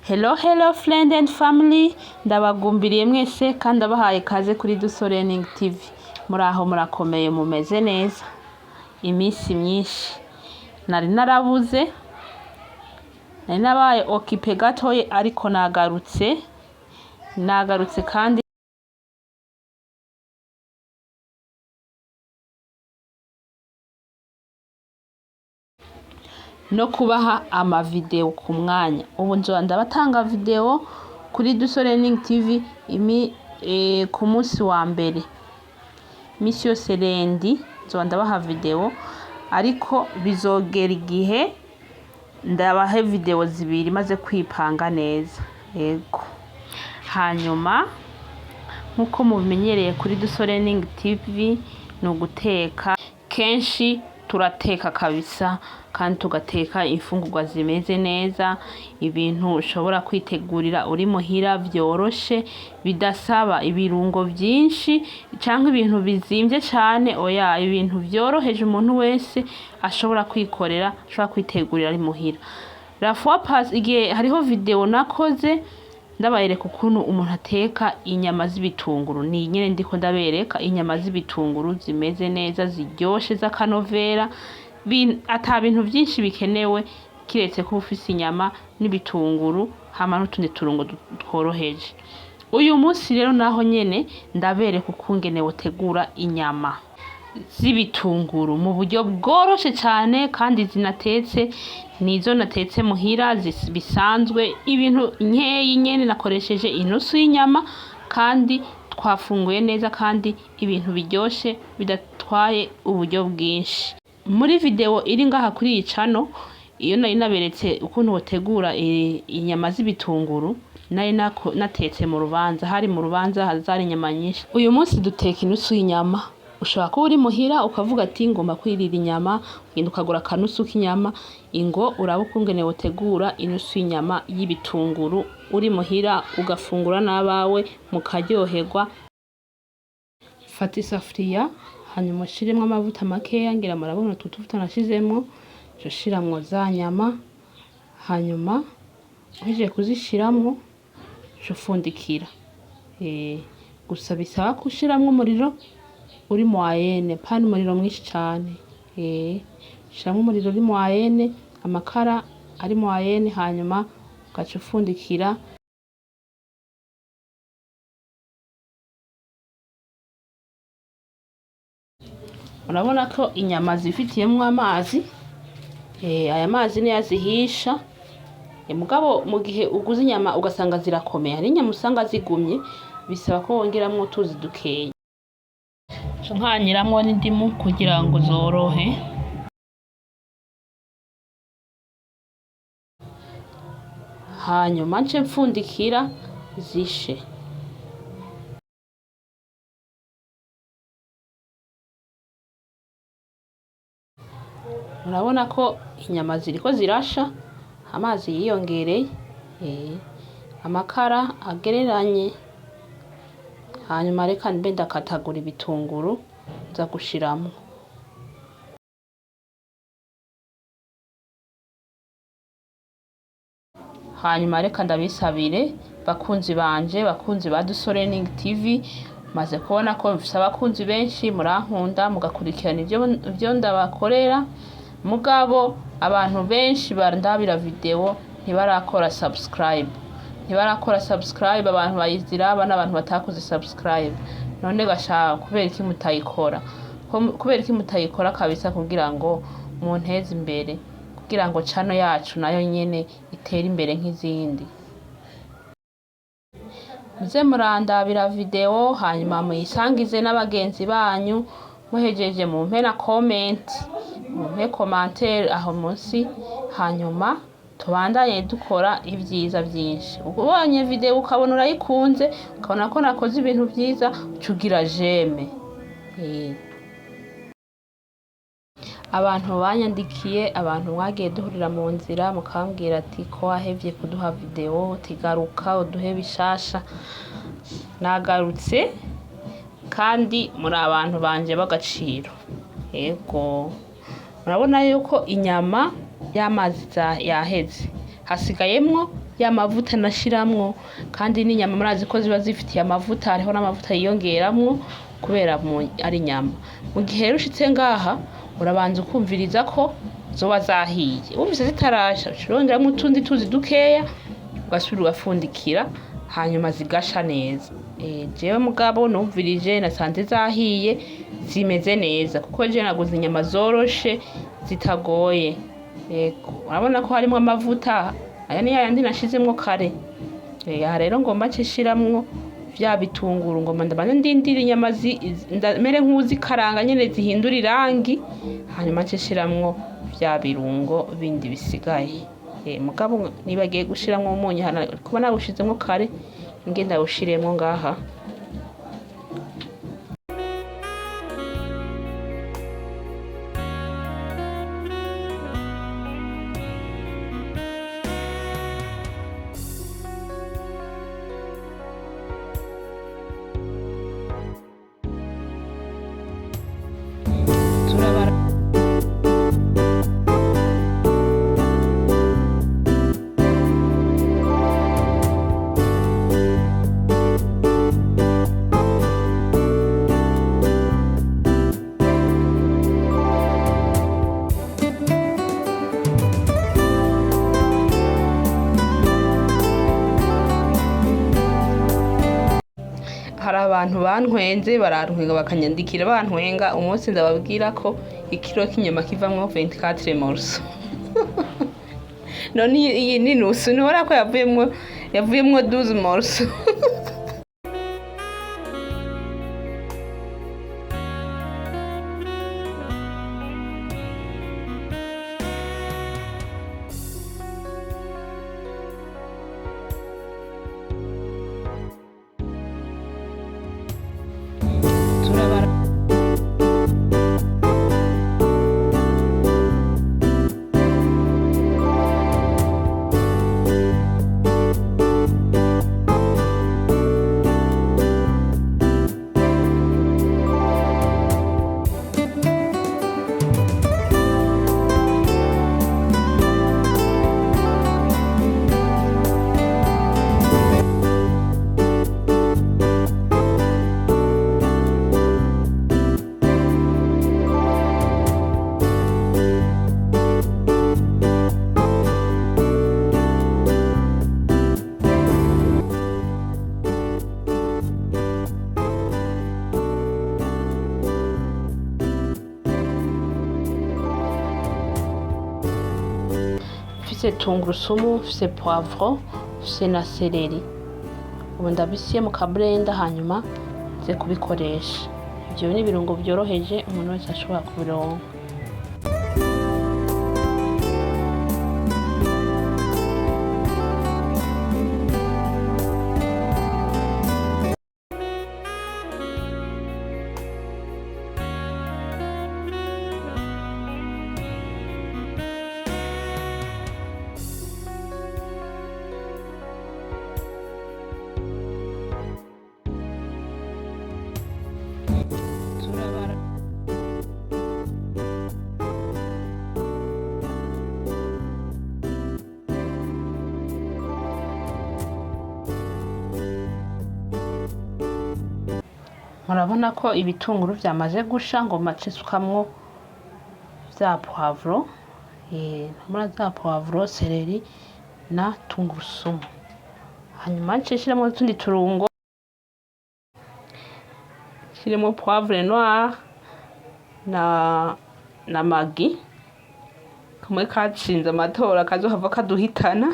Hello hello friend and family, ndabagumbiriye mwese kandi abahaye kaze kuri Duso Learning TV. Muraho, murakomeye, mumeze neza? Iminsi myinshi nari narabuze, nari nabaye occupé gatoye, ariko nagarutse, nagarutse kandi no kubaha amavideo ku mwanya. Ubu nzoba ndabatanga video kuri Duso Learning TV ku munsi wa mbere, misi yose lundi nzoba ndabaha video, ariko bizogera igihe ndabahe video zibiri maze kwipanga neza. Yego. Hanyuma nkuko mubimenyereye kuri Duso Learning TV ni uguteka. Kenshi turateka kabisa kandi tugateka imfungurwa zimeze neza, ibintu ushobora kwitegurira uri muhira vyoroshe, bidasaba ibirungo vyinshi canke ibintu bizimvye cane. Oya, ibintu vyoroheje umuntu wese ashobora kwikorera, ashobora kwitegurira ari muhira. La fois passée, igihe hariho video nakoze ndabereka ukuntu umuntu ateka inyama z'ibitunguru, ni nyene ndiko ndabereka inyama z'ibitunguru zimeze neza, ziryoshe, z'akanovera, ata bintu vyinshi bikenewe kiretse kuba ufise inyama n'ibitunguru hama n'utundi turungo tworoheje. Uyu munsi rero naho nyene ndabereka ukungene wotegura inyama z'ibitunguru mu buryo bworoshe cane kandi zinatetse. Nizo natetse muhira bisanzwe, ibintu nkeyi nyene, nakoresheje inusu y'inyama kandi twafunguye neza kandi ibintu biryoshe bidatwaye uburyo bwinshi. Muri video iri ngaha kuri iyi channel, iyo nari naberetse ukuntu wotegura inyama z'ibitunguru, nari natetse mu rubanza, hari mu rubanza, zari inyama nyinshi. Uyu munsi duteka inusu y'inyama. Ushobora kuba uri muhira ukavuga ati ngomba kwirira inyama, ugenda ukagura akanusu k'inyama, ingo urabe ukungene wotegura inusu y'inyama y'ibitunguru uri muhira, ugafungura n'abawe mukaryoherwa. Fata isafuriya, hanyuma ushiremwo amavuta makeya, ngira murabona utu tuvuta nashizemwo, uca ushiramwo za nyama, hanyuma uhejeje kuzishiramwo uca ufundikira. Gusa bisaba ko ushiramwo umuriro uri moyenne, pana umuriro mwinshi cane. Ushiramwo umuriro uri moyenne, amakara ari moyenne, hanyuma ugaca ufundikira. Urabona ko inyama zifitiyemwo amazi, aya mazi niyo azihisha. Mugabo mu gihe uguze inyama ugasanga zirakomeye, hari inyama usanga zigumye, bisaba ko wongeramwo utuzi dukeya. Nca nkanyiramwo n'indimu kugira ngo zorohe. Hanyuma nce mfundikira zishe. Murabona ko inyama ziriko zirasha, amazi yiyongereye, amakara agereranye. Hanyuma reka mbe ndakatagura ibitunguru nza gushiramwo. Hanyuma reka ndabisabire, bakunzi banje, bakunzi ba Duso Learning TV, maze kubona ko mfise abakunzi benshi, murankunda, mugakurikirana ivyo ndabakorera, mugabo abantu benshi bandabira video ntibarakora subscribe, ntibarakora subscribe. Abantu bayiziraba n'abantu batakoze subscribe. None gashaka kubera iki mutayikora? Kubera iki mutayikora kabisa kugira ngo munteze imbere, kugira ngo channel yacu nayo nyene itere imbere nk'izindi? Muze murandabira video, hanyuma muyisangize n'abagenzi banyu. Muhejeje mumpe na comment, mumpe commentaire aho munsi, hanyuma tubandanye dukora ibyiza byinshi. Ubonye video ukabona urayikunze, ukabona ko nakoze ibintu byiza, uca ugira j'aime. Abantu banyandikiye, abantu mwagiye duhurira mu nzira mukambwira ati ko wahevye kuduha video, tigaruka uduhe bishasha, nagarutse kandi muri abantu banje b'agaciro. Yego, murabona yuko inyama y'amazi yaheze, hasigayemwo Ya mavuta nashiramwo, kandi n'inyama murazi ko ziba zifitiye amavuta, hariho n'amavuta yiyongeramwo kubera ari inyama. Mu gihe rero ushitse ngaha, urabanza ukumviriza ko zoba zahiye. Wumvise zitarasha, uca urongeramwo utundi tuzi dukeya, ugasubira ugafundikira, hanyuma zigasha neza. Jewe mugabo numvirije nasanze zahiye, zimeze neza, kuko jewe naguze inyama zoroshe zitagoye. Yego, urabona ko harimwo amavuta, aya ni yayandi nashizemwo kare. Aha rero ngomba nce nshiramwo vya bitunguru, ngomba ndabanze ndindire inyama mere nk'uwuzikaranga nyene zihindura irangi, hanyuma nce nshiramwo vya birungo bindi bisigaye. Mugabo nibagiye gushiramwo umunyu, kuba nawushizemwo kare, nge ndawushiremwo ngaha. Turabara hari abantu bantwenze, barantwenga, bakanyandikira bantwenga. Umunsi ndababwira ko ikiro k'inyama kivamwo 24 morceaux. None iyi ni nusu, ntubona ko yavuyemwo 12 morceaux. Turabara mfise tungurusumu, mfise poivron, mfise na seleri. Ubu ndabisiye mu kablenda, hanyuma nze kubikoresha. Ivyo ni ibirungo vyoroheje, umuntu wese ashobora kubironka. Turabara Murabona ko ibitunguru vyamaze gusha, ngo mace nsukamwo vya poivron, mura za poivron, seleri na tungurusumu, hanyuma nce nshiramwo n'utundi turungo, nshiremwo poivre noire na magi, kamwe katsinze amatora kazohava kaduhitana.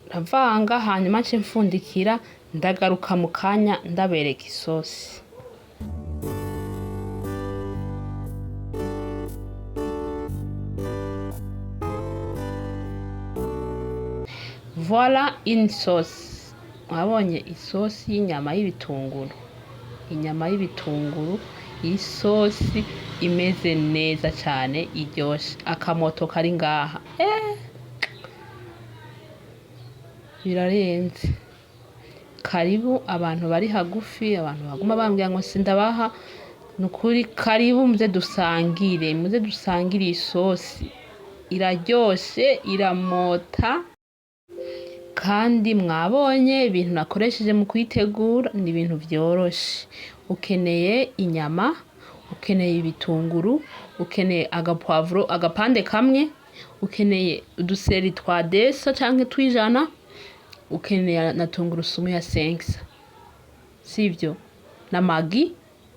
Ndavanga, hanyuma nce mfundikira, ndagaruka mu kanya ndabereka isosi. Voilà une sauce. Mwabonye isosi y'inyama y'ibitunguru, inyama y'ibitunguru, isosi imeze neza cane iryoshe. Akamoto kari ngaha birarenze. Karibu abantu bari hagufi, abantu baguma bambwira ngo sindabaha, nukuri karibu muze dusangire, muze dusangire isosi iraryoshe, iramota. Kandi mwabonye ibintu nakoresheje mu kuyitegura, ni ibintu vyoroshe. Ukeneye inyama, ukeneye ibitunguru, ukeneye agapoivron agapande kamwe, ukeneye uduseri twa 200 canke tw'100, ukeneye na tungurusumu ya 500, sivyo? Na Maggi,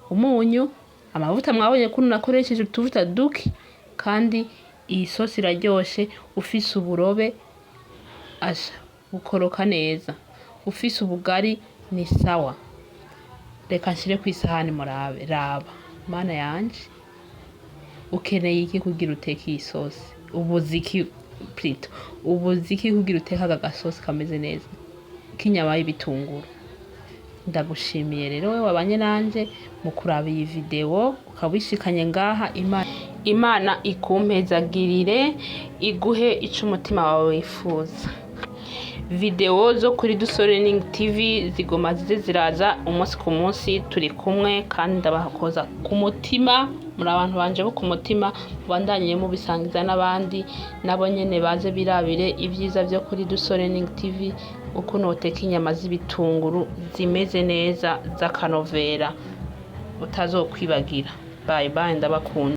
umunyu, amavuta. Mwabonye kuntu nakoresheje utuvuta duke. Kandi iyi sosi iraryoshe ufise uburobe, asha bukoroka neza, ufise ubugari ni sawa. Reka nshire kw'isahani murabe. Raba Mana yanje! Ukeneye iki kugira uteke iyi sosi? Ubuze iki plutôt? Ubuze iki kugira uteke aka gasosi kameze neza k'inyama y'ibitunguru? Ndagushimiye rero wewe wabanye nanje mu kuraba iyi video ukaba wishikanye ngaha. Imana ikumpezagirire, iguhe ico umutima wawe wifuza. Video zo kuri Dusore TV zigoma zize ziraza umunsi ku munsi, turi kumwe kandi ndabakoza ku mutima. Muri abantu banje bo ku mutima, mubandanye mubisangiza n'abandi, nabo nyene baze birabire ibyiza vyo kuri Dusore TV, ukuntu woteka inyama z'ibitunguru zimeze neza z'akanovera utazokwibagira. Bye bye, ndabakunda.